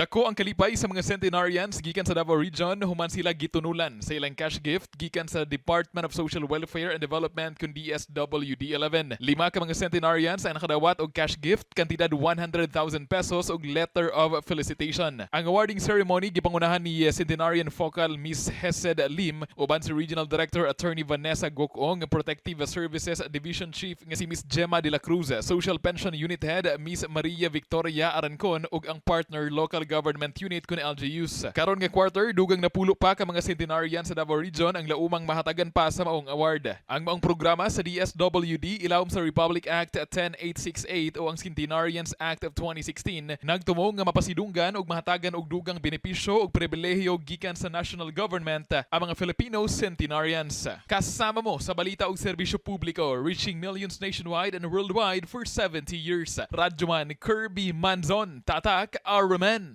Dako ang kalipay sa mga centenarians gikan sa Davao Region human sila gitunulan sa ilang cash gift gikan sa Department of Social Welfare and Development kun DSWD 11. Lima ka mga centenarians ang nakadawat og cash gift kantidad ₱100,000 og letter of felicitation. Ang awarding ceremony gipangunahan ni centenarian focal Miss Hesed Lim uban si Regional Director Attorney Vanessa Gokong, Protective Services Division Chief nga si Miss Gemma de la Cruz, Social Pension Unit Head Miss Maria Victoria Arancon ug ang partner local government unit kun LGUs. Karon nga quarter, dugang napulo pa ka mga centenarian sa Davao Region ang laumang mahatagan pa sa maong award. Ang maong programa sa DSWD ilawom sa Republic Act 10868 o ang Centenarians Act of 2016 nagtumo nga mapasidunggan ug mahatagan og dugang benepisyo ug pribilehiyo gikan sa national government ang mga Filipino centenarians. Kasama mo sa balita ug serbisyo publiko, reaching millions nationwide and worldwide for 70 years. Radyoman Kirby Manzon, Tatak Araman.